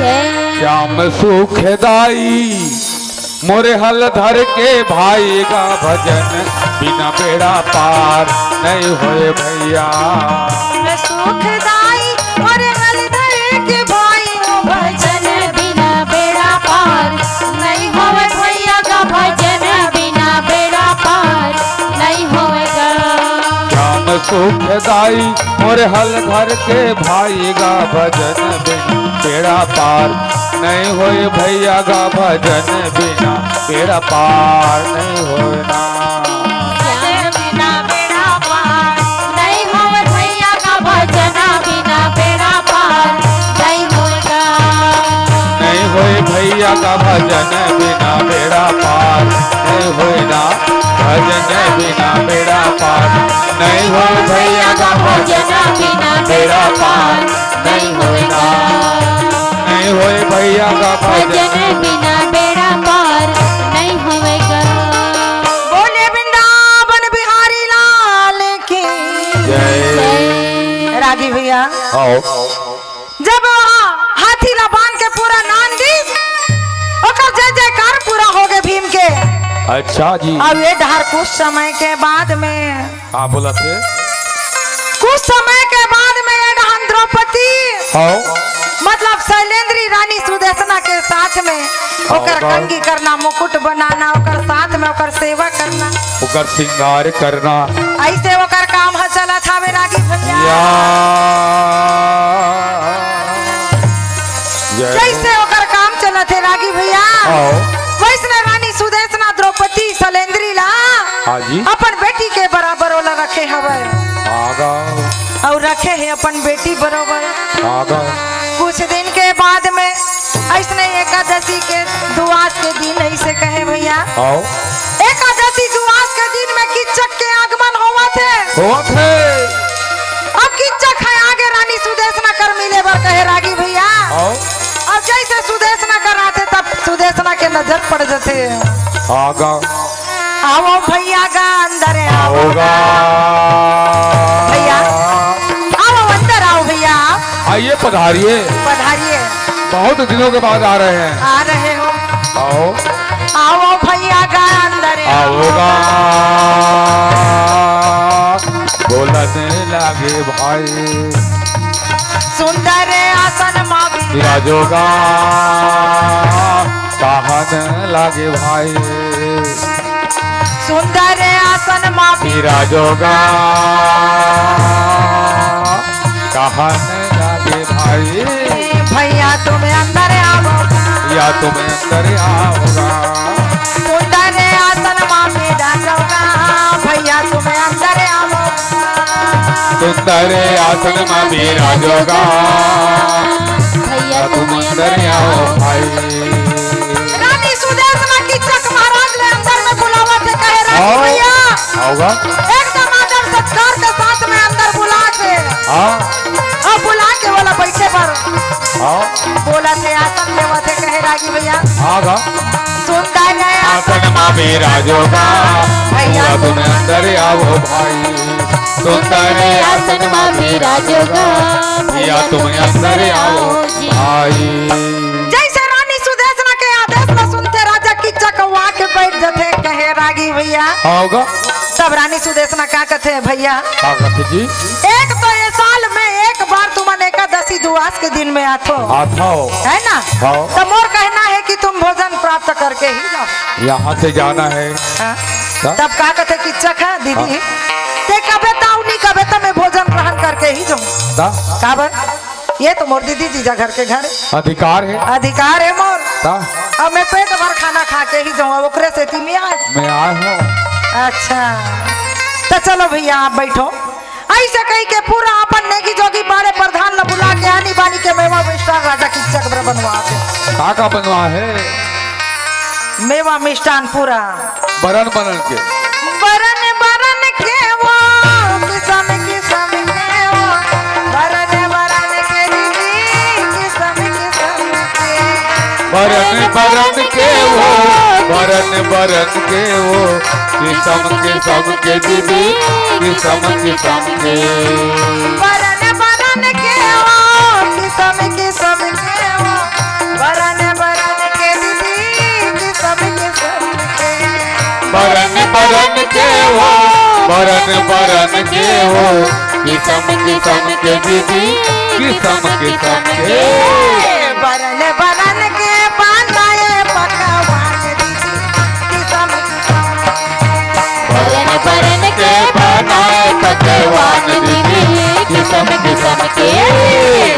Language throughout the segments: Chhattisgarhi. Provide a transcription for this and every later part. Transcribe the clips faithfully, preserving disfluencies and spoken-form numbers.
श्याम सुखदाई मोरे हल धर के भाई गा भजन बिना बेड़ा पार नहीं होए भैया। सुखदाई मोरे हल धर के भाई हो भजन बिना बेड़ा पार नहीं होवे भैया गा भजन बिना बेड़ा पार नहीं होवे गा। श्याम सुखदाई मोरे हल धर के भाई गा भजन बिना बेड़ा पार नहीं होए भैया गा भजन बिना बेड़ा पार नहीं होए ना। भजन बिना बेड़ा पार नहीं होवे भैया गा भजन बिना बेड़ा पार नहीं होवे गा। नहीं होए भैया गा भजन बिना बेड़ा पार नहीं होए ना। भजन बिना बेड़ा पार नहीं होए भैया गा भजन बिना बेड़ा पार नहीं होए ना। नहीं होए भैया गा भजन। भजन बिना बेड़ा पार नहीं होवे गा। बोले वृंदावन बिहारी लाल की जय। रागी भैया, आओ। जब वहाँ हाथी ला बांध के पूरा नान दिस, ओकर जय जयकार पूरा हो गए भीम के। अच्छा जी। अब ये डहर कुछ समय के बाद में, हाँ, बोला थे। कुछ समय के बाद में ये डहन द्रौपदी, आओ। मतलब शैलेंद्री रानी सुदेशना के साथ में ओकर हाँ। कंघी करना, मुकुट बनाना, ओकर साथ में ओकर सेवा करना, ओकर श्रृंगार करना। ऐसे ओकर काम ह चलत हवे रागी भैया। या। जय हो। जैसे ओकर काम चलत हे रागी भैया, आओ। वैसने रानी सुदेशना द्रौपदी शैलेंद्री ला हाँ जी। अपन बेटी के बराबर ओला रखे हवय। आगा। अउ रखे हे अपन बेटी बरोबर। आगा। कुछ दिन के बाद में ऐसने एकादशी के दुआस के दिन ऐसे कहे भैया, आओ। एकादशी दुआस के दिन में किच्चक के आगमन होवत हे। होवत हे। अब किच्चक हे आगे रानी सुदेशना कर मिले बर कहे रागी भैया। आओ। अब जैसे सुदेशना कर आथे तब सुदेशना के नजर पड़ जथे। आगा। आओ भैया गा अंदर आओ। होगा। भैया। आओ अंदर आओ भैया। आइए, पधारिए। पधारिए। बहुत दिनों के बाद आ रहे हैं। आ रहे हो। आओ। आओ भैया गा अंदर आओगा। बोलन लागे भाई। सुंदर आसन मा भी विराजोगा। कहन लागे भाई। सुंदर आसन मा भी विराजोगा। कहन लागे भाई। भैया तुम अंदर आओ। या तुम अंदर आओगा। सुंदर आसन मा भी डालोगा। भैया तुम अंदर आओ। सुंदर आसन मा विराजोगा। भैया तुम अंदर आओ भाई। रानी सुदेशना किच्चक महाराज ने अंदर में बुलावत हे कहे रागी आओ। भैया। आओगा। एकदम आदर सत्कार के साथ में अंदर बुला के हाँ। अब बुला के बोला बैठे पर हाँ। बोला थे आसन देवत हे कहे रागी भैया। आगा। सुंदर है आसन मा विराजोगा। भैया तुम अंदर आओ भाई। सुंदर आसन मा विराजोगा। भैया तुम अंदर आओ भाई। जैसे रानी सुदेशना के आदेश ला सुनते राजा किच्चक वा के बैठ जथे कहे रागी भैया। आओगा। तब रानी सुदेशना का कथे भैया, का कथे जी? एक तो ये साल में एक बार तुमन एकादशी दुआस के दिन में आथो, आथो। है ना? हाँ। तो मोर कहना है कि तुम भोजन प्राप्त करके ही जाओ। यहाँ से जाना है। हाँ? का? तब का कथे किच्चक है दीदी, हाँ। ते कबे ताऊ नहीं कबे तो मैं भोजन ग्रहण करके ही जाऊँ। का? काबर? ये तो मोर दीदी जीजा घर के घर अधिकार है। अधिकार है मोर। का? अब मैं पेट भर खाना खा के ही जाऊँ, अब ओकरे सेती मैं आए। मैं आए हूँ। अच्छा, तो चलो भैया आप बैठो। ऐसे कही के पूरा अपन नेगी जोगी बाड़े प्रधान ला बुला के आनी बानी के मेवा मिष्ठान राजा किच्चक बर बनवा के। का का बनवा है? मेवा मिष्ठान पूरा। बरन बरन के। बरन बरन के वो किसम किसम के वो, बरन बरन के दीदी किसम किसम के। बरन बरन के वो, बरन बरन के वो, किसम किसम के दीदी, किसम किसम के। बरन बरन के वो किसम किसम के वो, बरन बरन के हो, किसम किसम के दीदी, किसम किसम के। बरन बरन के बनाए पकवान दीदी, किसम किसम के। बरन बरन के बनाए पकवान दीदी, किसम किसम के।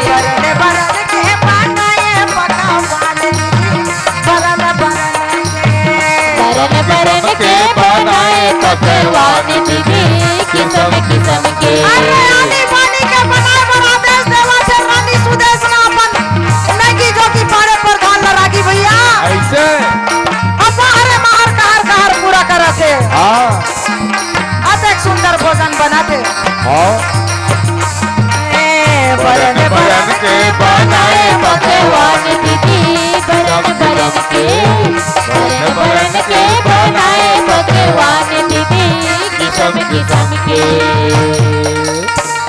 बरन बरन के बनाए पकवान दीदी, बरन बरन के। बरन बरन के बनाए पकवान दीदी, किसम किसम के। अरे आनी बानी के बनाए बर आदेश देवत हे रानी सुदेशना अपन नंगी जोगी पाड़े प्रधान ल रागी भैया। अइसे? अब बाहरे बाहर कहर कहर पूरा करत हे। हाँ। अतेक सुंदर भोजन बनत हे। हाँ। ए, बरन बरन के बनाए पकवान दीदी, बरन बरन के, बरन बरन के बनाए पकवान दीदी, किसम किसम के।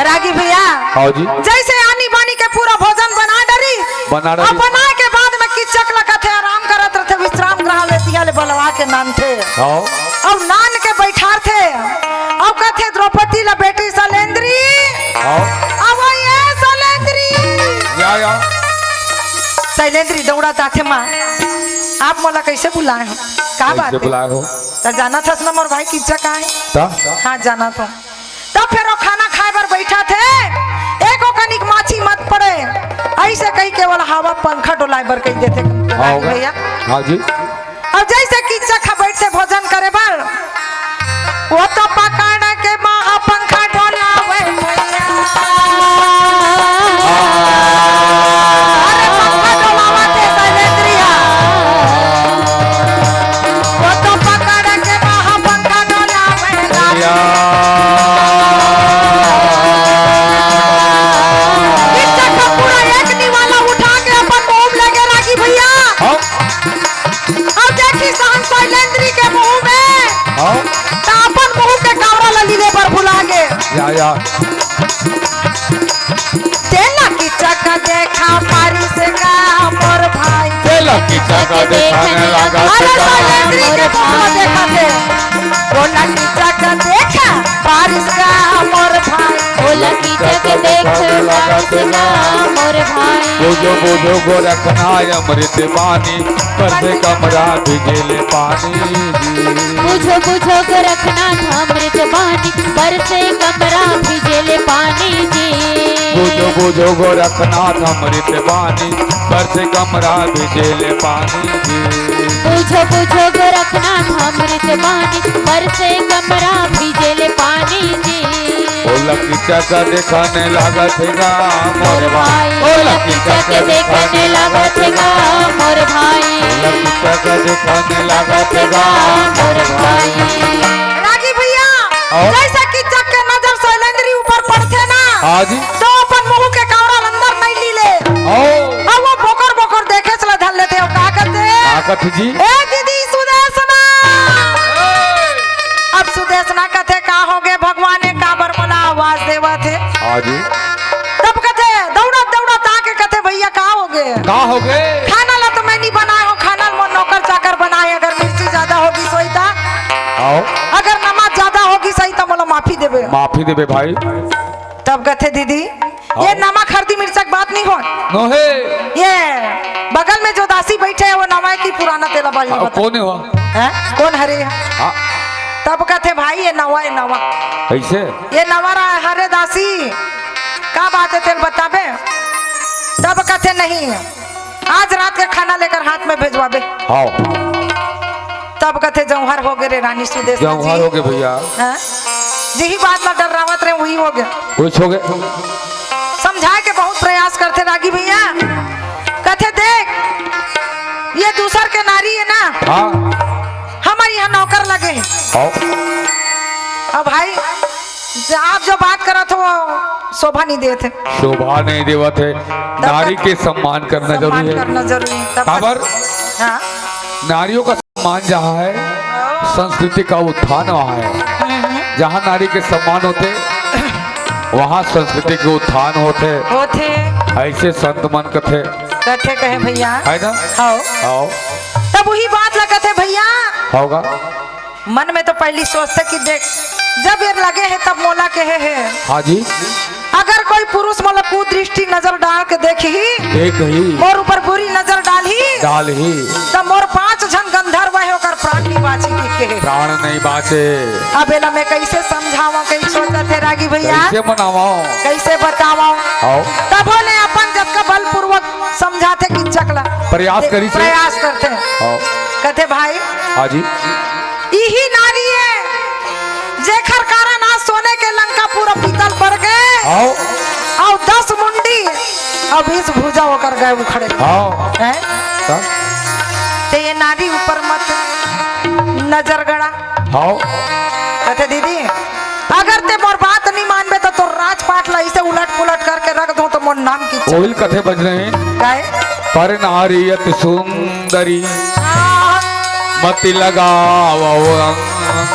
रागी भैया, हाँ जी। जइसे आनी बानी के पूरा भोजन बना डरी, बना डरी। अब बनाए के बाद में किच्चक ल कथे आराम करत रथे, विश्राम ग्रह ले तिहा ले बलवा के नानथे। हाँ। अउ नान के बइठारथे। अउ कथे द्रौपदी ल, बेटी सलेंद्री। हाँ। अउ ये सलेंद्री। या, या। सलेंद्री दउड़त आथे, माँ, आप मोला कइसे बुलाए हो? का बात कइसे हे? बुलाए हो? त जानत हस ना मोर भाई किच्चक आए। त? हाँ, जानत हों। तब फेर ओ खाना खाए बर बइठथे, एको कनिक माछी मत पड़े, अइसे कहि के ओला हवा पंखा डोलाए बर कहि देथे। हाँ, रागी भैया। हाँ जी। अउ जइसे किच्चक ह बइठथे भोजन करे बर, ओ तो पकड़ के महा पंखा डोलावे भैया। अरे पंखा डोलावत हे सलेंद्री ह। ओ तो पकड़ के महा पंखा डोलावे भैया। किच्चक ह पूरा एक निवाला उठा के अपन मुँह में लेगे रागी भैया। हाँ। अउ देखिस सहन सलेंद्री के मुँह में। हाँ। त अपन मुँह के कांवरा ल लीले बर भुला गे। या, या। तेला किच्चक देखा पारिस गा मोर भाई। तेला किच्चक देखा न लागत अरे गा। सलेंद्री के मुँह में देखत हे। तेला किच्चक देखा पारिस गा मोर भाई। तेला किच्चक देखा पारिस गा मोर भाई। बुझो बुझो गोरखनाथ अमृत बानी, बरसे कमरा भिजेले पानी जी। बुझो बुझो गोरखनाथ अमृत बानी, बरसे कमरा भिजेले पानी जी। बुझो बुझो गोरखनाथ अमृत बानी, बरसे कमरा भिजेले पानी जी। बुझो बुझो गोरखनाथ अमृत बानी, बरसे कमरा भिजेले पानी जी। तेला किच्चक देखा न लागत गा मोर भाई। तेला किच्चक देखा न लागत गा मोर भाई। तेला किच्चक देखा न लागत गा मोर भाई। रागी भैया, हाँ। जइसे किच्चक के नजर सलेंद्री ऊपर पड़थे ना, हाँ जी। त अपन मुँह के कांवरा अंदर नइ लीले। हाँ। अउ ओ बोकर बोकर देखेच ल धर लेथे, अउ का कथे? का कथे जी? ए दीदी सुदेशना। ए। अब सुदेशना कथे, का होगे भगवान, ए काबर मोला आवाज देवत हे? हाँ जी। तब कथे, दउड़त दउड़त आके कथे, भैया का होगे? का होगे? खाना ल तो मैं नइ बनाए हों, खाना ल मोर नौकर चाकर बनाए, अगर मिर्ची जादा होगिस होही त। हाँ। अगर नमक जादा होगिस होही त मोला माफी देबे। माफी देबे भाई। तब कथे, दीदी, हाँ। ये नमक हरदी मिर्चा के बात नइ होय। नोहे। ये बगल में जो दासी बइठे हे, ओ नवा हे कि पुराना, तेला बात हाँ, बता। कोन हे ओ? हैं? कोन हरे? हाँ। तब कथे, भाई, ये नवा हे, नवा। कइसे? ये नवा रहा हरे दासी, का बात हे, तेला बताबे? तब कथे, नहीं, आज रात के खाना लेकर हाथ में भेजवाबे। हाँ। तब कथे, जौहर होगे रे रानी सुदेशना जी। जौहर होगे भैया। हाँ? जिही बात ला डर्रावत रहे, उही होगे। कुछ होगे। समझाए के बहुत प्रयास करथे रागी भैया। कथे, देख, ये दूसर के नारी हे ना, हाँ। हमर इहाँ नौकर लगे हे। हाँ। अब भाई, आप जो बात करत हो, वो शोभा नइ देत हे। शोभा नइ देवत हे। तब नारी के सम्मान करना जरूरी हे। करना जरूरी हे। तब काबर? हाँ। नारियों का सम्मान जहाँ हे, संस्कृति का उत्थान वहाँ हे। हम्म। जहाँ नारी के सम्मान होथे, वहाँ संस्कृति के उत्थान होथे। होथे। अइसे संत मन कथे। कथे कहे भैया। हे ना? हव। हव। तब उही बात ला कथे भैया। होगा। मन में तो पहिली सोचथे कि देख, जब ये लगे हे तब मोला कहे हे, हाँ जी। अगर कोई पुरुष मोला कुदृष्टि नजर डाल के देखही, देखही। मोर ऊपर बुरी नजर डालही, डालही। त मोर पांच झन गंधर्व हे, ओकर प्राण नहीं बांची कहे। प्राण नहीं बांचे। अब एला मैं कैसे समझावं, कहीं सोचत हे रागी भैया। कैसे मनावं? कैसे बतावं? आओ। तभो ले अपन जतका बलपूर्वक समझाथे किच्चक ला। प्रयास करिस हे। प्रयास करथे। आओ। कथे भाई। हाँ जी। इही नारी हे, जेखर कारण आज सोने के लंका पूरा पीतल पड़ गे। आओ। अउ दस मुंडी अउ बीस भुजा ओकर गे उखड़े। आओ। हैं? त? ते ये नारी ऊपर मत नजर गड़ा। आओ। कथे दीदी, अगर ते मोर बात नहीं मानबे त तोर राजपाट ला इसे उलट पुलट करके रख दूं त मोर नाम की कोयल कथे बज रहे हैं। काय? पर नारी अति सुंदरी। हाँ। मति लगावो अंग। हाँ।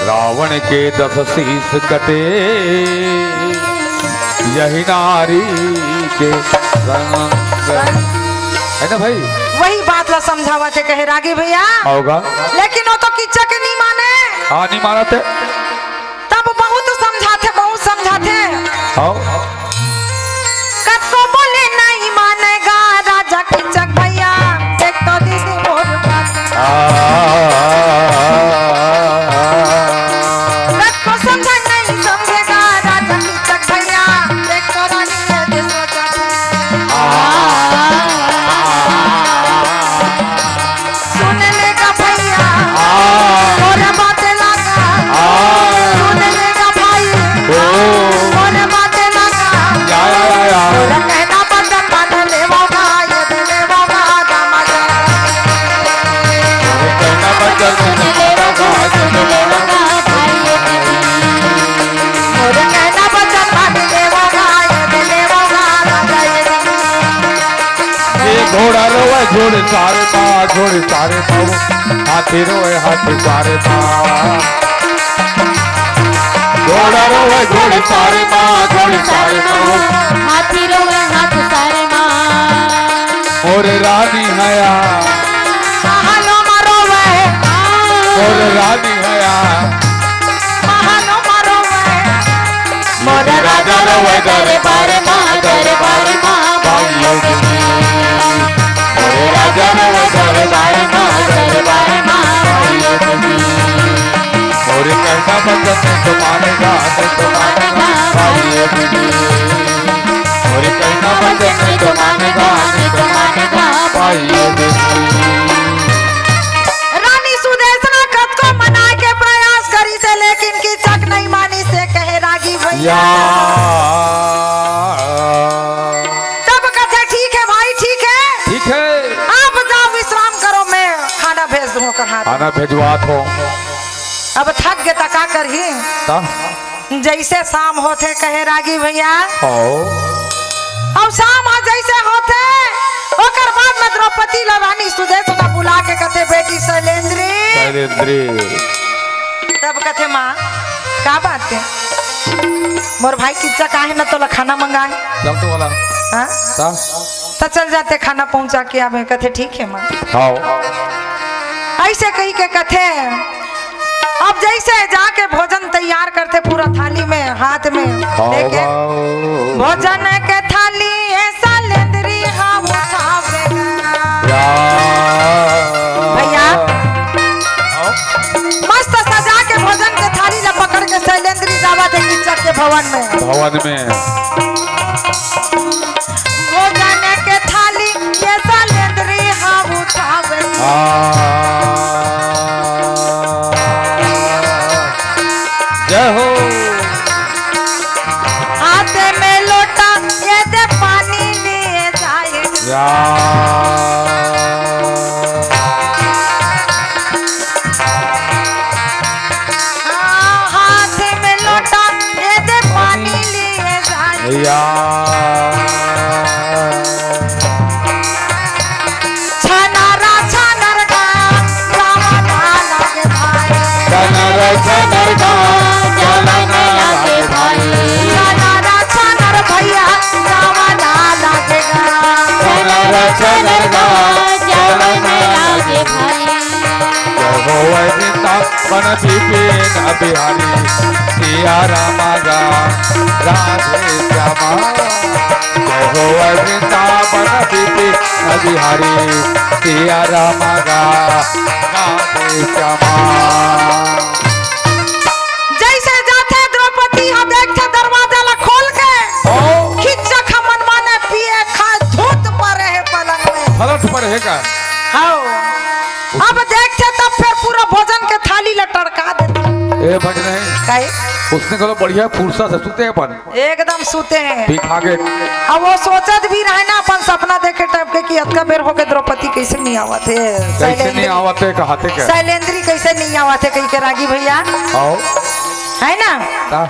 रावण के दस शीश कटे, यही नारी के संग। है ना भाई? वही बात ला समझावत हे कहे रागी भैया। होगा। लेकिन वो तो किच्चक के नहीं माने। हाँ, नहीं मानत हे। तब बहुत समझाथे, बहुत समझाथे। आओ। कतको बोले नहीं मानेगा राजा किच्चक भैया, देख तो दीदी मोर बात। आ, कतको समझा नहीं समझेगा राजा किच्चक भैया, देख तो रानी ये दे सोचा। आ, सुन लेगा भैया, हाँ। मोर बात लागा। हाँ। सुन लेगा भाई, ओ। मोर बात लागा। या, या, या, या। मोर कहना बचन मान लेवोगा, ये दे लेवोगा, दामाद। मोर कहना बचन मान लेवोगा, ये दे लेवोगा, भाई, ये दे। मोर कहना बचन मान लेवोगा, ये दे लेवोगा, दामाद। ये घोड़ा रोवे घोड़े सारे पा, घोड़े सारे पा, हाथी रोवे हाथी सारे पा। घोड़ा रोवे घोड़े सारे पा, घोड़े सारे पा। हाथी रोवे हाथ सारे माँ। मोर रानी हया। महलो मा रोवे। मोर रानी हया। महलो मा रोवे। मोर राजा रोवे दरबार मा, दरबार मा, भाई योगिनी। मोर राजा रोवे दरबार मा, दरबार मा, भाई योगिनी। मोर कहना बचन नहीं तो मानेगा, नहीं तो मानेगा, भाई योगिनी। मोर कहना बचन नहीं तो मानेगा, नहीं तो मानेगा, भाई योगिनी। रानी सुदेशना कतको मनाए के प्रयास करिस हे, लेकिन किचक नहीं मानिस हे, कहे रागी भैया। या। तब कथे, "ठीक है भाई, ठीक है। ठीक है। आप जाओ, विश्राम करो, मैं खाना भेज दूँ ओकर हाथ।" खाना भेजवात हों। अब थक गे त का करही? त? जैसे शाम होथे, कहे रागी भैया। हव। अउ शाम ह जैसे होथे, ओकर बाद में द्रौपदी ला रानी सुदेशना बुला के कथे, "बेटी शैलेंद्री।" शैलेंद्री। तब कथे, "माँ, का बात हे? मोर भाई किच्चक आहे न, तोला खाना मंगाए।" चल तो वाला। हाँ? त? त चल जाते, खाना पहुँचा के आबे। कथे, "ठीक हे माँ।" हव। ऐसे कही के कथे, अब जैसे जाके भोजन तैयार करथे पूरा थाली में, हाथ में लेके, भोजन के थाली ए शैलेंद्री हा उठावेगा। या। भैया, हव। मस्त सजा के भोजन के थाली ला पकड़ के शैलेंद्री जावत हे किचक के भवन में। भवन में। भोजन के थाली ए शैलेंद्री हा उठावे। आ, जय हो। हाथ में लोटा ए दे पानी लिए जाए। या। हाँ, हाथ में लोटा ए दे पानी लिए जाए। या। छनरा छनर गा, जावा ना लागे भाई। छनरा छनर गा, जावा ना लागे भाई। छनरा छनर भैया, जावा ना लागे गा। छनरा छनर गा, जावा ना लागे भाई। जय हो वैदिता बन बिपिन बिहारी सिया राम गा राधे श्यामा। जय हो वृंदावन बिपिन बिहारी सिया राम गा राधे श्यामा। जइसे जाथे द्रौपदी ह, देखथे दरवाजा ला खोल के, ओ। किच्चक ह मनमाने पिए खाए धूत परे हे पलंग में। पलट परे हे का? हव। अब देखथे तब फेर पूरा भोजन के थाली ला टड़का देथे। ए भजन हे। काहे? उसने कहा बढ़िया फुर्सत से सुते अपन। एकदम सुते हे। पी खा के। अब वो सोचत भी रहे ना अपन सपना देखे टाइप के कि अतका बेर होगे द्रौपदी कइसे नइ आवत हे। कइसे नइ आवत हे, कहत हे का? शैलेंद्री कइसे नइ आवत हे कहिके रागी भइया। आओ। हे ना? का?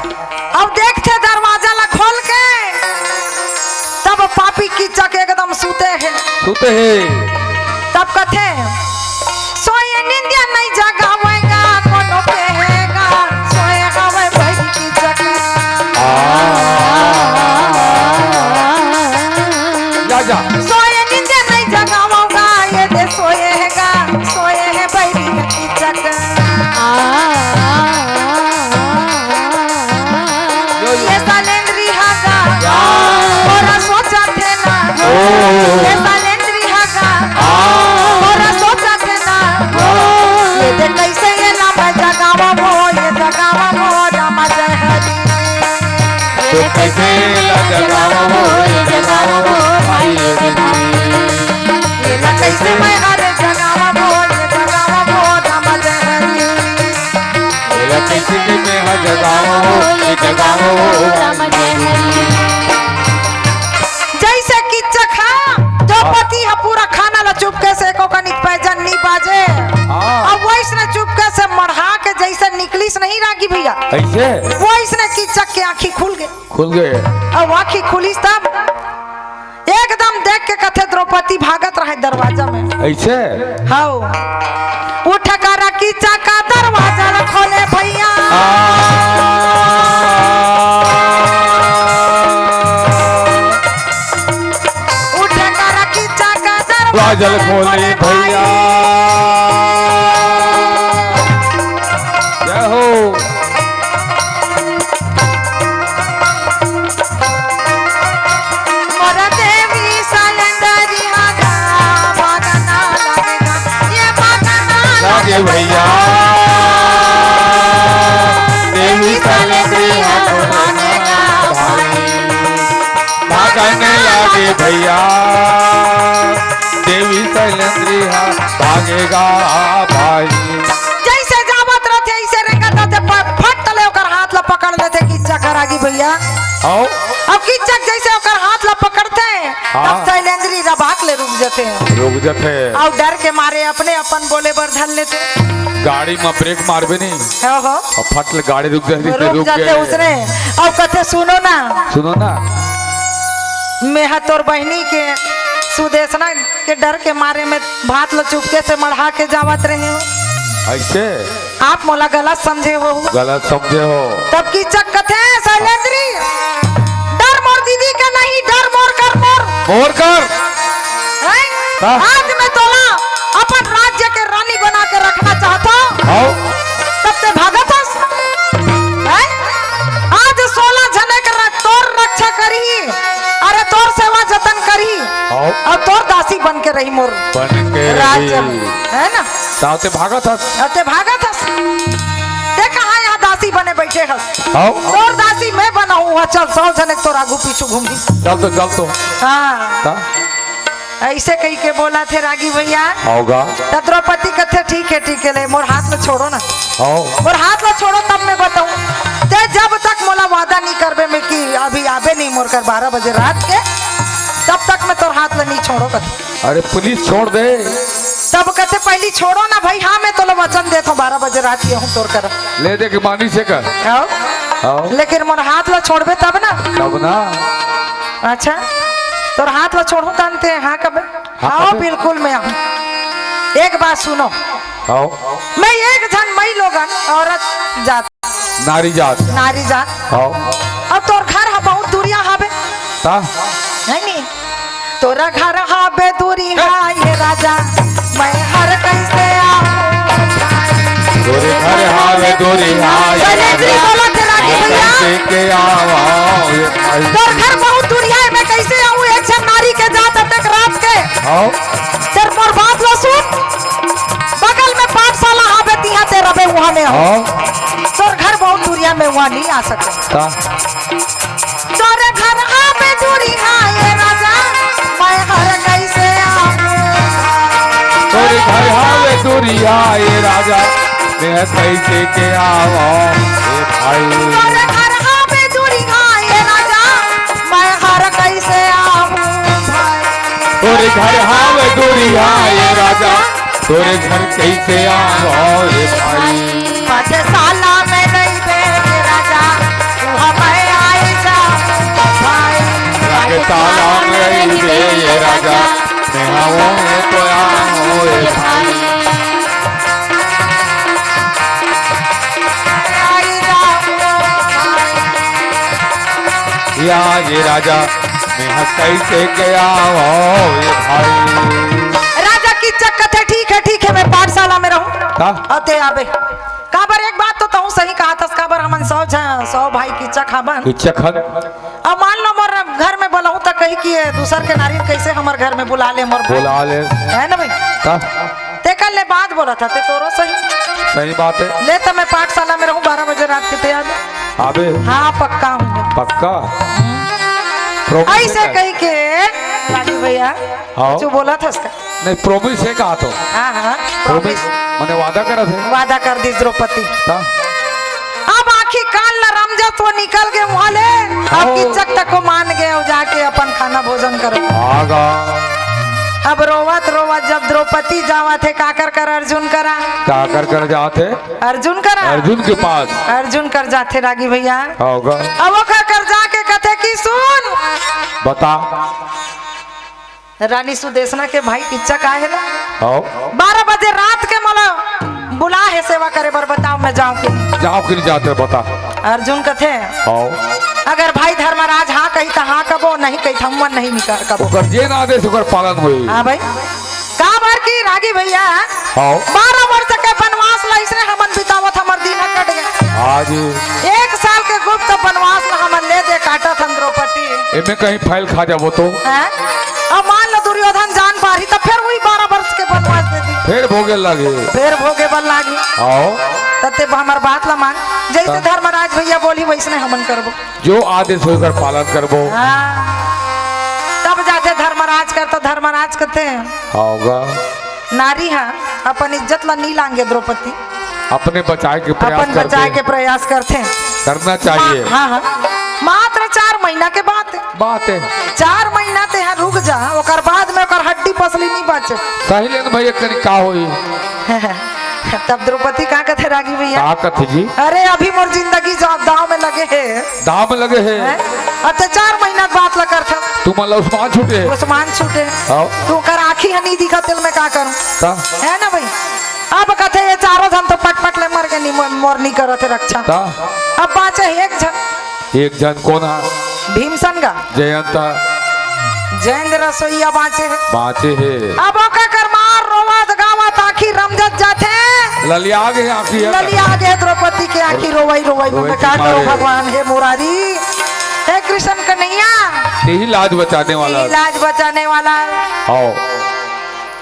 अब देखथे दरवाजा ला खोल के, तब पापी किच्चक एकदम सुते हे। सुते हे। तब कथे, "सोए निंदिया नइ जगावय गा, कोनो कहे गा, सोए हवय बहिरी किच्चक।" आ। जा, जा। "सोए निंदिया नइ जगावय गा, ये दे सोए हे गा, सोए हे बहिरी किच्चक।" आ। यो, यो। ये शैलेंद्री हा गा, या। थोरा सोचत हे ना। ओ। ये शैलेंद्री हा गा, आ। थोरा सोचत हे ना। या। ये दे कइसे ये ला मैं जगावव हो, ये जगावव हो, रामा जय हरी। ये कइसे ला जगावव हो, ये जगावव हो, भाई ये जगावव। ये ला कइसे मैं हरे जगावव हो, ये जगावव हो, रामा जय हरी। एला कइसे के मेहा जगावव हो, ये जगावव हो, राम जय हरी। जइसे किच्चक हा, द्रौपदी हा पूरा खाना ला चुपके से एको कनिक पैजन नी बाजे। हाँ। अब वइसने चुपके से मढ़ा के जइसे निकलिस नहीं रागी भइया। कइसे? वइसने किच्चक के आँखी खुल गे। खुल गे। अब आँखी खुलिस तब एकदम देख के कथे द्रौपदी भागत रहे दरवाजा में। अइसे? हव। उठ कर किच्चक दरवाजा ल खोले भइया। आ। उठ कर किच्चक दरवाजा ल खोले भइया। जय हो। मोर देवी सलेंदरी हा गा, भागना लगेगा, ये भागना लागे भइया। देवी सलेंदरी हा गा, भागेगा भाई। भागने लागे भइया, देवी सलेंदरी हा भागेगा भाई। जइसे जावत रथे, अइसे रेंगत रथे, प-, फट ले ओकर हाथ ला पकड़ लेथे किच्चक रागी भइया। हव। अब किच्चक जइसे ओकर हाथ ला पकड़थे, हाँ। तब सैलेंद्री रबाक ले रुक जथे। रुक जथे। अउ डर के मारे अपने अपन बोले बर धर लेथे। गाड़ी म ब्रेक मारबे नहीं। हव, हव। अउ फट ले गाड़ी रुक जाथे, रुक रुक जाथे गे। उसने। अउ कथे, "सुनो ना।" सुनो ना। "मेहा तोर बहिनी के सुदेशना के डर के मारे में भात ल चुपके से मढ़ा के जावत रहे हो।" अइसे? आप मोला गलत समझे हो। गलत समझे हो। तब किच्चक कथे, "सैलेंद्री, डर मोर दीदी के नहीं, डर मोर कर मोर।" मोर कर। हैं? का? आज मैं तोला अपन राज्य के रानी बना के रखना चाहत हूँ। हव। तब ते भागत हस। हैं? आज सोलह झने के र-, तोर रक्षा करही, अरे तोर सेवा जतन करही, हव। अउ तोर दासी बन के रही मोर बन के राज रही। हे ना? ताव ते भागत हस। अउ ते भागत हस। ते कहाँ यहाँ दासी बने बइठे हस? हव। तोर दासी मैं बनाहूँ, चल, सौ झने के तोर आगू पीछू घूमही। चल तो, चल तो। हाँ। का? अइसे कहिके बोलथे रागी भइया। हव गा। त द्रौपदी कथे, "ठीक हे, ठीक हे, ले, मोर हाथ ल छोड़ो ना। हव। मोर हाथ ल छोड़ो, तब मैं बताहूँ। ते जब तक मोला वादा नहीं करबे मैं कि अभी आबे नहीं मोर कर बारह बजे रात के, तब तक मैं तोर हाथ ल नहीं छोड़ो," कथे। अरे पुलिस छोड़ दे। तब कथे, "पहिली छोड़ो ना भई, हाँ, मैं तोला वचन देत हूँ, बारह बजे रात के आहूँ तोर कर।" ले दे के मानिस हे का? हव। हव। लेकिन मोर हाथ ल छोड़बे तब ना। तब ना। अच्छा, तोर हाथ ल छोड़हूँ तहन ते हाँ कबे? हाँ, हव, कबे? बिल्कुल मैं आहूँ। एक बात सुनो। हव। मैं एक झन मई लोगन औरत जात। नारी जात। नारी जात। हव। अउ तोर घर ह बहुत दूरिहा हाबे। ता? हे नी? तोर घर हाबे दूरिहा, हे राजा, मैं हर कइसे आहूँ? तोरे घर हावे दूरिहा, ए राजा, मैं कइसे के आवा, ए भाई। तोर घर बहुत दूरिहा हे, मैं कइसे आऊं? एक झन नारी के जात अतेक रात के। हाव। तेर मोर बात ला सुन, बगल में पाठशाला हावे, तिहां ते रबे, उहां में आऊं। हाव। तोर घर बहुत दूरिहा, मैं उहां नहीं आ सकंव। का? तोरे घर हावे दूरिहा ए राजा, मैं हर कइसे आऊं? तोरे घर हावे दूरिहा ए राजा, मैं कइसे के आवा ए भाई। तोरे घर हावे दूरिहा ए राजा, मैं हर कइसे आऊं भाई। तोरे घर हावे दूरिहा ए राजा, तोरे घर कइसे आवा ए भाई। पाठशाला में रहिबे ए राजा, उहां मैं आई जाऊं भाई। पाठशाला में रहिबे ए राजा, मैं आऊं तो आऊं ए भाई। आई जाऊं भाई। या ए राजा, मैं कइसे के आवा ए भाई। राजा किच्चक कथे, "ठीक हे, ठीक हे, मैं पाठशाला में रहूं।" का? अउ ते आबे। काबर एक बात तो तहूं सही कहत हस, काबर हमन सौ झ-, सौ भाई किच्चक हबन। किच्चक हन। अब मान लो मोर घर में बोलहूं त कही कि ये दूसर के नारी कइसे हमर घर में बुला ले मोर भाई। बुला ले। हे ना भाई? का? तेकर ले बात बोलत हस, ते तोरो सही। सही बात हे। ले त मैं पाठशाला में रहूं, बारह बजे रात के ते आबे। आबे। हां, पक्का हूं मैं। पक्का? Promise अइसे हे का? कहि के राजू भइया, हां। कुछू बोलत हस का? नहीं, promise हे का तो? हां, हां, promise। Promise, माने वादा करत हे। वादा कर दिस द्रौपदी। हां। अब आंखी कान ला रमजत वो निकल गे उहां ले। अब हां। किच्चक तको मान गे अउ जाके अपन खाना भोजन करत। आगा। अब रोवत रोवत जब द्रौपदी जावत हे, काकर कर अर्जुन करा। काकर कर जात हे? अर्जुन करा। अर्जुन के पास। अर्जुन कर जाथे रागी भइया। हाव गा। अब ओकर कर जाके कथे कि सुन। बता। रानी सुदेसना के भाई किच्चक आय हे ना। हाव। बारह बजे रात के मोला बुलाय हे सेवा करे बर, बताव मैं जांव कि? जांव कि नहीं जात हे बता। अर्जुन कथे। हाव। अगर भाई धर्मराज हां कही त हां कबो, नहीं कही त हमन नहीं निकाल कबो। ओकर जेन आदेश ओकर पालन होई। हां भाई। काबर कि रागी भइया, हाव। बारह वर्ष के बनवास ला अइसने हमन बितावत, हमर दिन ह कट गे। हां जी। एक साल के गुप्त बनवास ला हमन ले दे काटत हन द्रौपदी। एमे कहीं फैल खा जाबो तो? हैं? अब मान लो दुर्योधन जान पारही त फेर उही बारह वर्ष के बनवास दे दी। फेर भोगे लागे। फेर भोगे बर लागे। हाव। त ते हमर बात ला मान। जइसे हां। धर्मराज भइया बोलही वइसने हमन करबो। जो आदेश होही ओकर पालन करबो। हां। तब जाथे धर्मराज कर, त धर्मराज कथे। हाव गा। नारी ह अपन इज्जत ला नी लांगे द्रौपदी। अपने बचाय के प्रयास अपन करथे। बचाय के प्रयास करथे। करना चाहिए। मा-, हां, हां। मात्र चार महीना के बात हे। बात हे। चार महीना ते ह रुक जा, ओकर बाद में ओकर हड्डी पसली नी बाचे। सही ले न भइया, करी का होही? तब द्रौपदी का कथे रागी भइया? का कथे जी? अरे अभी मोर जिंदगी जा-, दांव में लगे हे। दांव में लगे हे। हैं? अब ते चार महीना के बात ला करथस। तुमन ला उसमान छूटे हे। उसमान छूटे हे। हाव। तू कर आंखी ह नी दिखत तेला मैं का करूं? का? हे ना भई? अब कथे ये चारों झन तो पटपट ले मर गे, नी मो-, मोर नी करत हे रक्षा। का? अब बांचे हे एक झन। एक झन कोन हा? भीमसन गा। जयंत। जयंत रसोईया बांचे हे। बांचे हे। अब ओकर कर मार रोवत गावत आंखी रमजत जाथे। ललिया गे आंखी ह। ललिया गे द्रौपदी के आंखी रोवई रोवई में। रोवई मैं का करूं मारे। भगवान हे मुरारी, हे कृष्ण कन्हैया। तेही लाज बचाने वाला। तेही लाज बचाने वाला। हाव।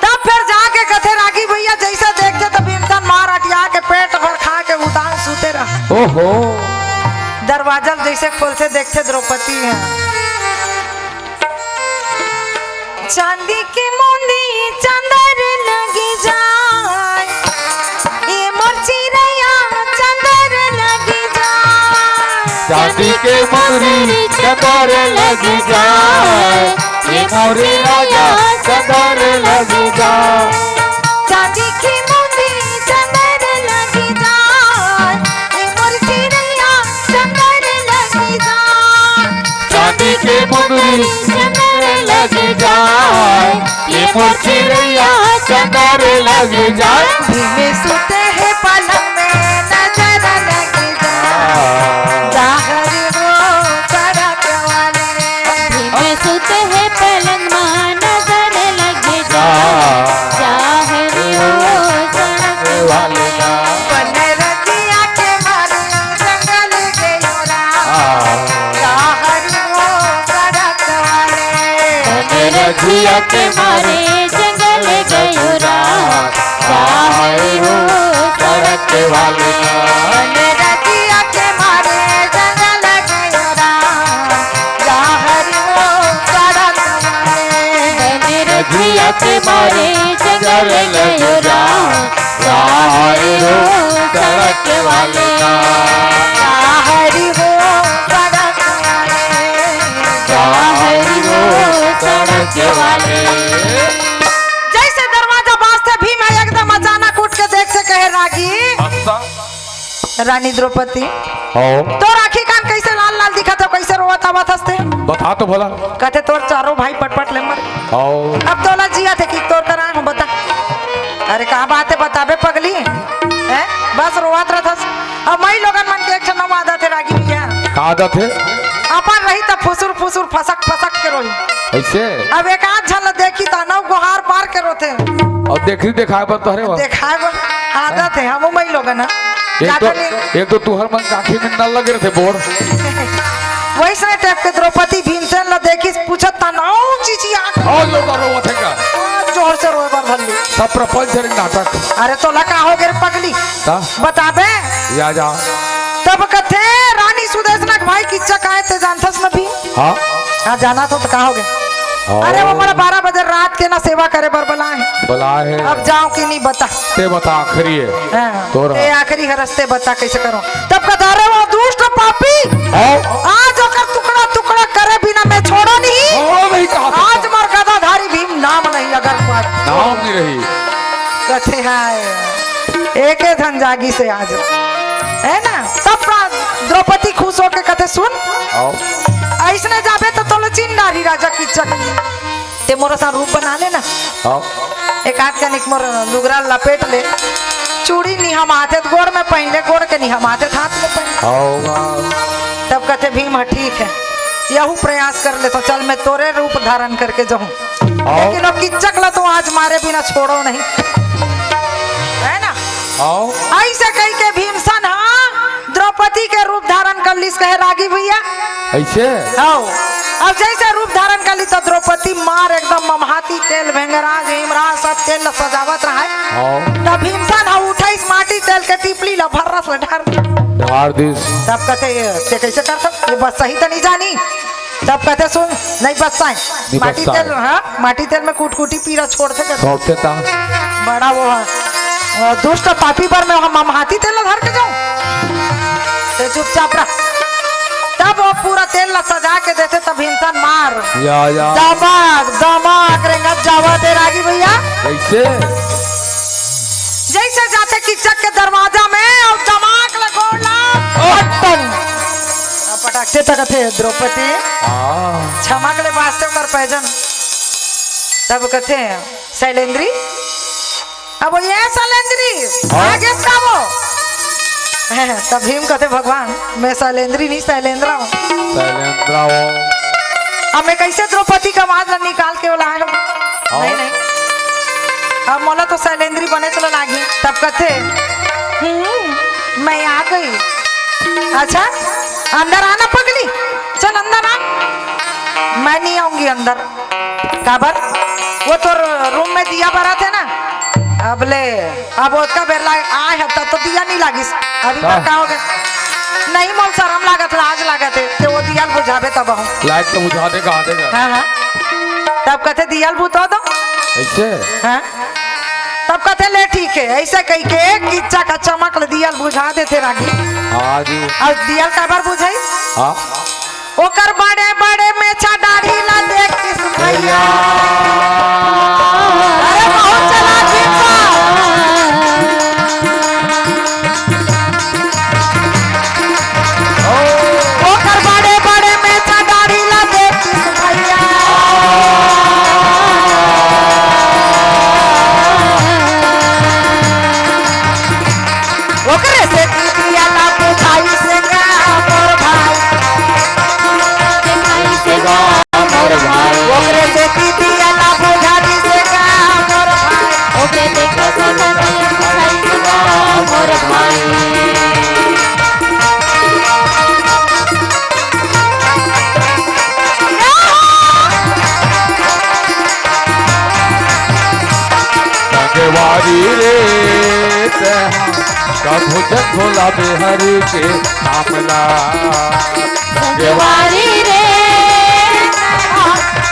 तब फेर जाके कथे रागी भइया, जइसे देखथे त भीमसन मार अटिया के पेट भर खा के उतान सुते रह। ओहो। दरवाजा ल जइसे खोलथे, देखथे द्रौपदी हे। चांदी के मुंदी चंदर लगी जाय, ए मोर चिरैया चंदर लगी जाय। चांदी के मुंदी चंदर लगी जाय, ए मोर चिरैया चंदर लगी जाय। चांदी के मुंदी चंदर लगी जाय, ए मोर चिरैया चंदर लगी जाय। चांदी के मुंदी चंदर लगी जाय, ए मोर चिरैया चंदर लगी जाय। भीम सुते हे पलंग में नजर लगी जाय। जाहर हो सड़क वाले। भीम सुते हे पलंग में नजर लगी जाय। जाहर हो सड़क वाले। रजिया के मारे जंगल गयो राम, का है वो सड़क वाले। रजिया के मारे जंगल गयो राम, का है वो सड़क वाले। रजिया के मारे जंगल गयो राम, का है वो सड़क वाले। का है वो सड़क वाले। का है वो सड़क वाले। जैसे दरवाजा बाजते भीम ह एकदम अचानक उठ के देखते कहे, रागी। अच्छा। रानी द्रौपदी, हो। तोर आँखी कान कैसे लाल लाल दिखत हे, कैसे रोवत आवत हस ते? बता तो भला। कथे तोर चारों भाई पटपट ले मरे। हो। अब तोला जियत हे कि तोर करा हूँ, बता। अरे का बात हे, बताबे पगली। हैं? बस रोवत रहत हस। अब मई लोगन मन के एक ठन नवा आदत हे रागी भैया। का आदत हे? अपन रही त फुसुर फुसुर फसक फसक के रोही। ऐसे? अब एक आध झन ल देखी त नव गोहार पार के रोथे। अउ देखरी देखाय बर तोहरे बर। देखाय बर आदत हे, हम मई लोगन ह। एक तो, जादा नहीं। एक तो तुहर मन के आँखी में नल लगे रहिथे बोर। वइसने टाइप के द्रौपदी भीमसेन ल देखिस, पूछत त नव चिचिया। अउ लोग रोवत हे का? जोर से रोए बर धर ली। सब प्रपंच हरे नाटक। अरे तोला का होगे रे पगली? का? बताबे? या जा। तब कथे रानी सुदेशना के भाई किच्चक आए ते जानथस न भीम? हाँ। हाँ, जाना तो, तो का होगे? हाँ। अरे वो मोला बारह बजे रात के ना सेवा करे बर बलाए हे। बलाए हे। अब जाओ कि नहीं बता। ते बता आखिरी हे। हाँ, तोर ते आखिरी हरस ते बता कैसे करो। तब कथे अरे वो दुष्ट पापी। हाँ। आज ओकर टुकड़ा टुकड़ा करे बिना मैं छोड़ो नहीं। छोड़ो नहीं कहा था। आज मोर गदाधारी भीम नाम नहीं अगर पाए। नाम नहीं रही। कथे हाय। एके धन जागिस हे आज, हे ना? तब प्रा-, द्रौपदी खुश होके कथे, सुन, आओ। अइसने जाबे त तोला चिन्ह डारही राजा किच्चक। ते मोर असन रूप बना ले ना। आओ। एक आध कनिक मोर लुगरा लपेट ले। चूड़ी निहमाथे त गोड़ में पहिन ले, गोड़ के निहमाथे त हाथ में पहिन ले। आओ, आओ। तब कथे भीम, हाँ, ठीक हे, यहू प्रयास कर ले तो चल, मैं तोरे रूप धारण करके जाहूँ। आओ। लेकिन वो किच्चक ला तो आज मारे बिना छोड़ो नहीं, हे ना? आओ। अइसे कहिके भीमसेन ह द्रौपदी के रूप धारण कर लिस, कहे रागी भैया। अइसे? आओ। अब जइसे रूप धारण कर लिस त द्रौपदी मार एकदम ममहाती तेल, भेंगराज, हेमराज सब तेल ला सजावत रहय। आओ। तब भीमसेन ह उठाइस माटी तेल के टिपली ला भर्रस ला ढार। ढार दिस। तब कथे, ये ते कइसे करथस? ये बस सही त नहीं जानी। तब कथे, सुन, नहीं बस्साय। नहीं माटी बस्साय। तेल, हाँ, माटी तेल में कुटकुटी पीरा छोड़थे कथे। छोड़थे ता। बड़ा वो, वो दुष्ट पापी बर में हम, हम हाथी तेल ला धर के जाऊं? ते चुपचाप रह। तब वो पूरा तेल ला सजा के देथे, तब भीमसेन मार। या, या। दमाक, दमाक रेंगत जावत हे रागी भैया। कइसे? जइसे जाथे किच्चक के दरवाजा में अउ दमाक ले गोड़ ला पटकन। अब पटकथे त कथे, द्रौपदी, हाँ। छमक ले बाजथे ओकर पैजन। तब कथे, शैलेंद्री, अब ये शैलेंद्री, हाँ। आगे से का वो? तब भीम कथे, भगवान, मैं शैलेंद्री नहीं, शैलेंद्रा हूँ। शैलेंद्रा हूँ। अब मैं कइसे द्रौपदी के आवाज ला निकाल के ओला आए हूँ? हाँ। नहीं, नहीं। अब मोला तो शैलेंद्री बने चला लागी। तब कथे, हम्म, मैं आ गई। अच्छा, अंदर आना पगली, चल अंदर आ। मैं नहीं आऊंगी अंदर। काबर? वो तोर रूम में दिया बरत हे ना, अब ले, अब ओतका बेर ला आए हस त तो दिया नहीं लागिस। अभी का? तक का होगे? नहीं, मोला शरम लागत, लाज लागत हे, ते वो दिया ल बुझाबे तब हूँ। लाइट तो बुझा देगा, आ देगा। हाँ, हाँ। तब कथे दिया ल बुता दो। अइसे? हाँ। तब कथे, ले ठीक हे, अइसे कहिके किच्चक ह चमक ले दिया ल बुझा देथे रागी। हाँ जी। अउ दिया ल काबर बुझाइस? हाँ। ओकर बड़े बड़े मेछा दाढ़ी ला देख के सुखैया। अरे बहुत चालाक भीम बा। ओकर बड़े बड़े मेछा दाढ़ी ला देख के सुखैया। ओकरे से दिया ला बुझाइस गा मोर भाई। दिखाइस गा मोर भाई। ओकरे से दिया ला बुझाइस गा मोर भाई। ओके देखो सदा दिखाइस गा मोर भाई। हरि रे, तैं कभू झन भुलाबे हरि के नाम ला। संगवारी रे,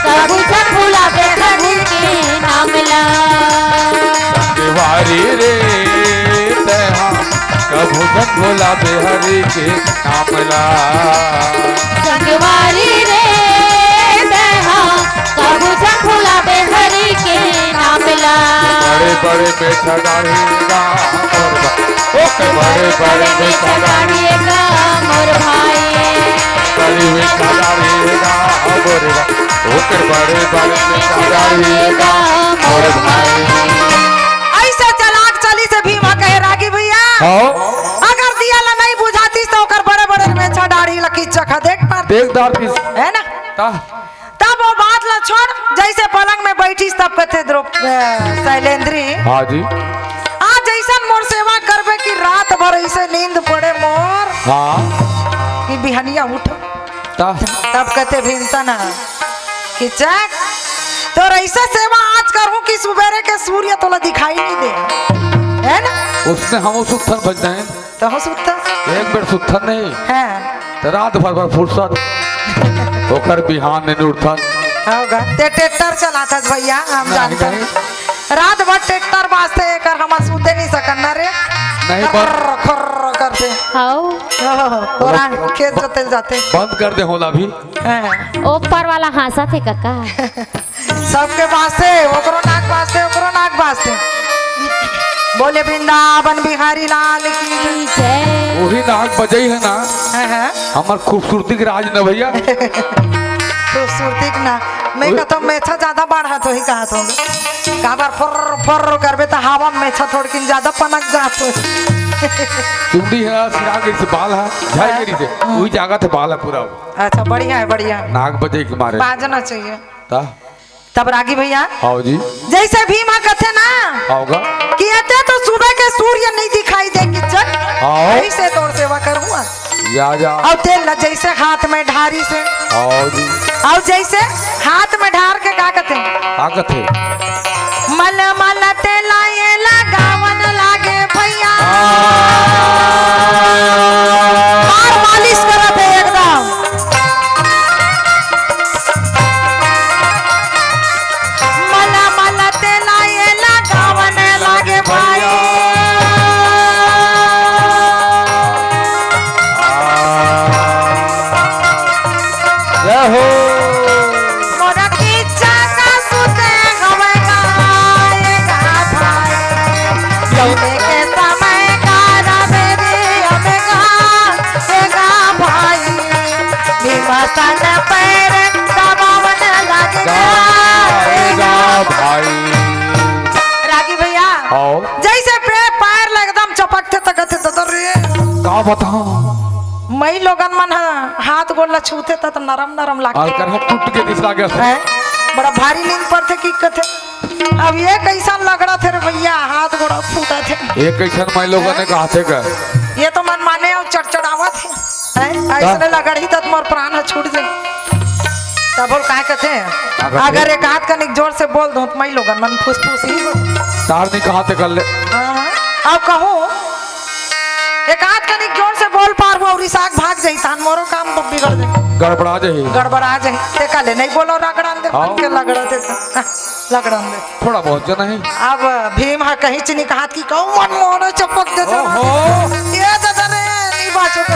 कभू झन भुलाबे हरि के नाम ला। संगवारी रे, तैं कभू झन भुलाबे हरि के नाम ला। संगवारी रे, तैं कभू झन भुलाबे हरि के नाम ला। बड़े बड़े मेछा दाढ़ी गा मोर भाई। ओके, बड़े बड़े मेछा दाढ़ी गा मोर भाई। बड़ी मेछा दाढ़ी गा मोर भाई। ओके, बड़े बड़े मेछा दाढ़ी गा मोर भाई। ऐसे चलाक चली से भीमा कहे, रागी भैया, हाँ। अगर दिया ला नहीं बुझातीस तो ओकर बड़े बड़े मेछा दाढ़ी ला किच्चा खा देख पार। देख दार किस। है ना? ता। तब वो बात ला छोड़, जैसे पलंग में बैठीस तब कथे द्रौप-, अ, शैलेंद्री। हाँ जी। आज जैसन मोर सेवा करबे कि रात भर ऐसे नींद पड़े मोर। हाँ। कि बिहनिया उठ। ता। तब कथे भीमसेन कि चक, तोर ऐसे सेवा आज करहूँ कि सुबेरे के सूर्य तोला दिखाई नहीं दे। है ना? उसने हम सुत्थन भज दें। तहूँ सुत्था? एक बेर सुत्थन नहीं। हाँ। त रात भर भर फुरसत। ओकर बिहान नहीं उठथन। होगा। ते ट्रैक्टर चलाथस भैया, हम नहीं, जानथन। नहीं। रात भर ट्रैक्टर बाजथे, एकर हमन सुते नहीं सकन ना रे। नहीं, बंद। खर्र, खर्र करथे। हाउ। ओहो, तोरा खेत जोते जाथे। बंद कर दे होला अभी। हाँ। ऊपर वाला हाँसथे कका। सबके बाजथे, ओकरो नाक बाजथे, ओकरो नाक बाजथे। बोले वृंदावन बिहारी लाल की जय। वही नाक बजई है ना। हाँ, हाँ। हमर खूबसूरती के राज न भैया। खूबसूरती के ना, मैं वही कहता हूँ, मेछा ज्यादा बढ़त होही कहत हूँ। काबर फुर्र फुर्र करबे त हवा में मेछा थोड़किन ज्यादा पनक जात होही। चुंडी है, सिरा गई से बाल है, झाई हाँ। गई से, हाँ। वही जागत है बाल है पूरा। अच्छा, बढ़िया है, बढ़िया। नाक बजे के मारे। बाजना चाहिए। ता? तब रागी भैया, आओ जी। जैसे भीमा कथे ना, आओगा। कि एते तो सुबह के सूर्य नहीं दिखाई दे किचन, आओ। ऐसे तोर सेवा करूँगा। या, या। और तेल ला जैसे हाथ में ढारिस हे। आओ जी। और जैसे हाथ में ढार के का कथे? का कथे? मल मल तेला ये लगावन लागे भैया। आ। मार मालिश करत हे एकदम। मला मला तेला ये लगावन लागे भाई। जय हो। मोर किच्चा का सुते हवे गाय गा भाई। लौटे के समय का रबेरी हमें गा, ए गा भाई। भीमा सन पैर दबावन लागे गा, ए गा भाई। रागी भैया, आओ। जैसे पे-, पैर ल एकदम चपकथे त कथे, "ददा रे।" का बताओ? मई लोगन मन ह हाथ गोड़ ल छूथे त, त नरम नरम लागथे। अलकर हाथ टूट के दिस लागे। हैं? बड़ा भारी नींद पड़थे कि कथे। अब ये कैसन लगड़थे रे भैया, हाथ गोड़ फूटथे। ये कैसन मई लोगन ह कहाथे का? ये तो मन माने अउ चड़चड़ावत हे। हैं? अइसने लगड़ही त मोर प्राण ह छूट जाही। तब बोल काहे कथे? का कथे? अगर एक आध कनिक जोर से बोल दूं त मई लोगन मन फुसफुस ही हो। तार नहीं कहाथे कर ले। हाँ, अब कहूँ, एक आध कनिक जोर से बोल पारहूँ अउ रिसाग भाग जाही, तहान मोरो काम बिगड़ जाही। गड़बड़ा जाही। गड़बड़ा जाही। ते काले नहीं बोलो, रगड़न दे, हाँ। मन के लगड़थे त। लगड़न दे। थोड़ा बहुत जना है। अब भीम ह कहीं च नहीं कहात कि कहूँ मन मोनो चपक दे तो। ओहो। ये दादा रे, नहीं बाचो तो।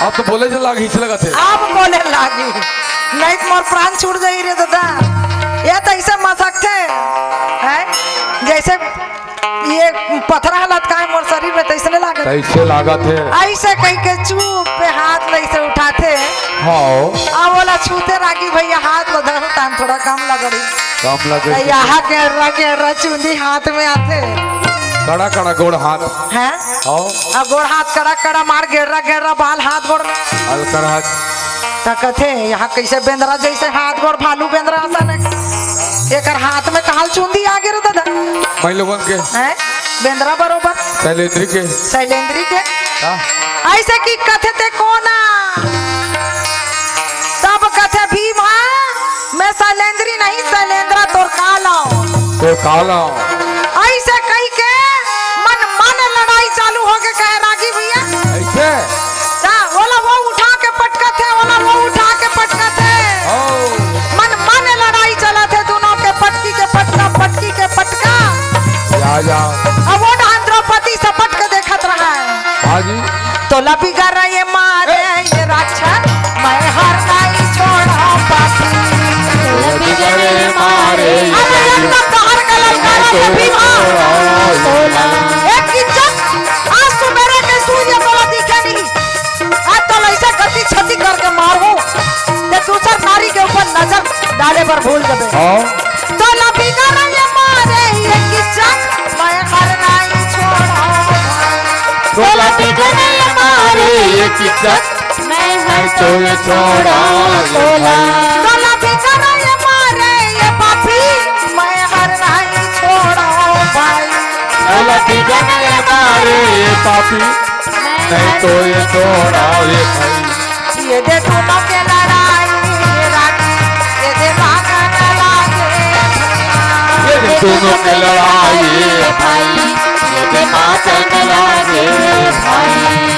अब तो बोले से लाग हिच लगथे। अब बोले लागी। नहीं तो मोर प्राण छूट जाही रे दादा। ये तो ऐसे मसकथे, हैं? जैसे ये पथरा लटकाए मोर शरीर में, तैसने लागत। तैसे लागत हे। ऐसे कह के चुप पे हाथ ल ऐसे उठाथे। हाँ। अब ओला छूथे रागी भैया, हाथ ल धरो तान थोड़ा कम लगड़ी। कम लगे। त यहाँ के रंग रचुंदी हाथ में आथे। कड़ा कड़ा गोड़ हाथ। हैं? हाँ। अब गोड़ हाथ कड़ा कड़ा मार, गेर्रा गेर्रा बाल हाथ गोड़। अलकर हाथ। त कथे, यहाँ कैसे बेंदरा जैसे हाथ गोड़, भालू बेंदरा असन हे। एकर हाथ में कहाल चुंदी आगे रे दादा। मई लोगन के। हैं? बेंदरा बरोबर। शैलेंद्री के। शैलेंद्री के। हाँ। ऐसे कि कथे ते कोना। तब कथे भीम, हाँ, मैं शैलेंद्री नहीं, शैलेंद्रा तोर काल आंव। तोर काल आंव। भूल जबे। हाँ। तोला बिगर ये मारे ये किचक, मैं घर नहीं छोड़ा। तोला बिगर ये मारे ये किचक, मैं घर तो ये छोड़ा तोला। तोला बिगर ये मारे ये पापी, मैं घर नहीं छोड़ा भाई। तोला बिगर ये मारे ये पापी, नहीं तो ये छोड़ा ये भाई। ये दे दोनों के लड़ाई राखी, ये दे मांगन लागे। ये दे दोनों के लड़ाई भाई, ये दे मांगन लागे भाई।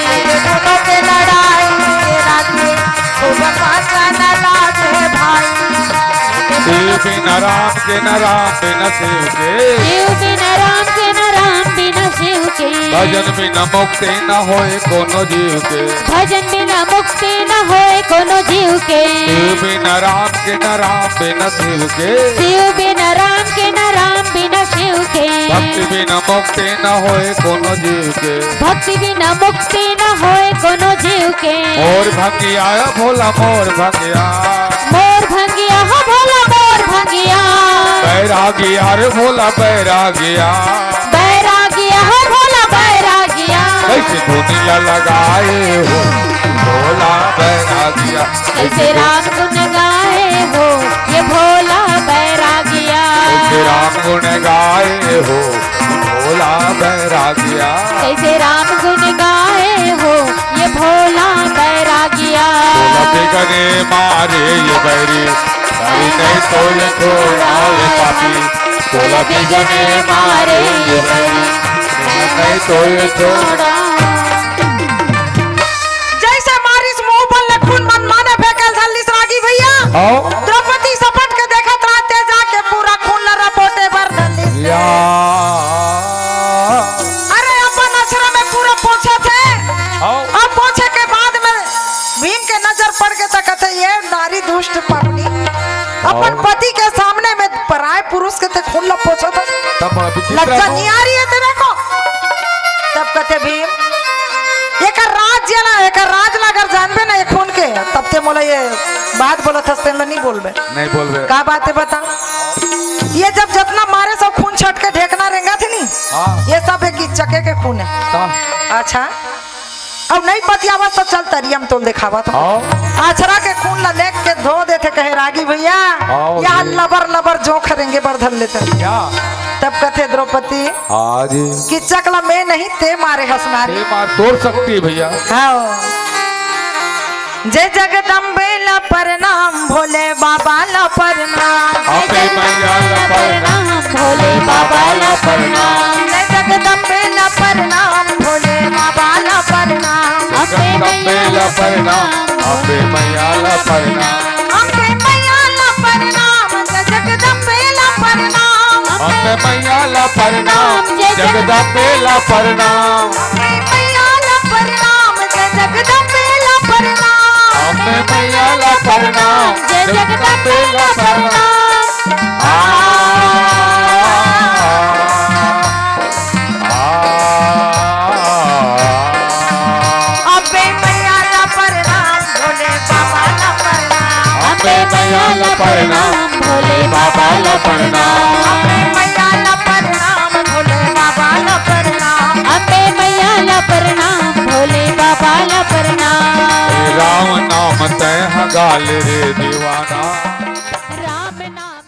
ये दे दोनों के लड़ाई राखी, खूब मांगन लागे भाई। शिव बिना राम के न राम बिना शिव के। शिव बिना राम के न राम बिना शिव के। भजन बिना मुक्ति न होए कोनो जीव के। भजन बिना मुक्ति न होए कोनो जीव के। शिव बिना राम के न राम बिना शिव के। शिव बिना राम के न राम बिना शिव के। भक्ति बिना मुक्ति न होए कोनो जीव के। भक्ति बिना मुक्ति न होए कोनो जीव के। मोर भंगिया भोला मोर भंगिया। मोर भंगिया हो भोला मोर भंगिया। बैरागिया रे भोला बैरागिया। बैरागिया हो भोला बैरागिया। कैसे धुनिया लगाए हो भोला बैरागिया। कैसे राम गुण गाए हो ये भोला बैरागिया। कैसे राम गुण गाए हो भोला बैरागिया। कैसे राम गुण गाए हो ये भोला बैरागिया। तोला बिगने मारे ये बैरी, अरे नहीं तो ये छोड़ा ये पापी। तोला बिगने मारे ये बैरी, नहीं तो ये छोड़ा। जैसे मारिस मुंह पर ले खून मन माने फेंकल धरलिस रागी भैया। हाँ। द्रौपदी सपट के देखत रहते जाके पूरा खून ल रपोटे बर धरलिस। या। अरे अपन अछरा में पूरा पोछत हे। हाँ। अब पोछे के बाद में भीम के नजर पड़ के त कथे, "ये नारी दुष्ट पापनी, अपन हाँ। पति के सामने में पराय पुरुष के ते खून ल पोछत हे।" तब विचित्र लज्जा हो। नहीं आ रही है तेरे को? तब कथे भीम, "एकर राज जेला, एकर राज ला अगर जानबे ना ये खून के, तब ते मोला ये बात बोलत हस, तेन ला नहीं बोलबे।" नहीं बोलबे। का बात है बता? ये जब जतना मारे सब खून छट के ढेकना रेंगत हे नी, हाँ। ये सब एक इच्चके के खून है। हाँ। अच्छा, अब नहीं पतियावत तो चल तरिया म तोल देखावत हो। हाँ। आछरा के खून ला लेग के धो देथे, कहे, "रागी भैया, हाँ, यहाँ जी। लबर लबर जोंक रेंगे बर धर लेते।" क्या? तब कथे द्रौपदी, हाँ जी। कि चकला में नहीं ते मारे हस नारी। ते मार तोड़ सकती है भैया। हाँ। जय जगदम्बे ला प्रणाम, भोले बाबा ला प्रणाम। अम्बे मैया ला प्रणाम, भोले बाबा ला प्रणाम। जय जगदम्बे ला प्रणाम, भोले बाबा ला प्रणाम। अम्बे मैया ला प्रणाम, अम्बे मैया ला प्रणाम। अम्बे मैया ला प्रणाम, जय जगदम्बे ला प्रणाम। अम्बे मैया ला प्रणाम, जय जगदम्बे ला प्रणाम। अम्बे मैया ला प्रणाम, जय जगदम्बे ला प्रणाम। अम्बे मैया ला प्रणाम, जय जगदम्बे ला प्रणाम।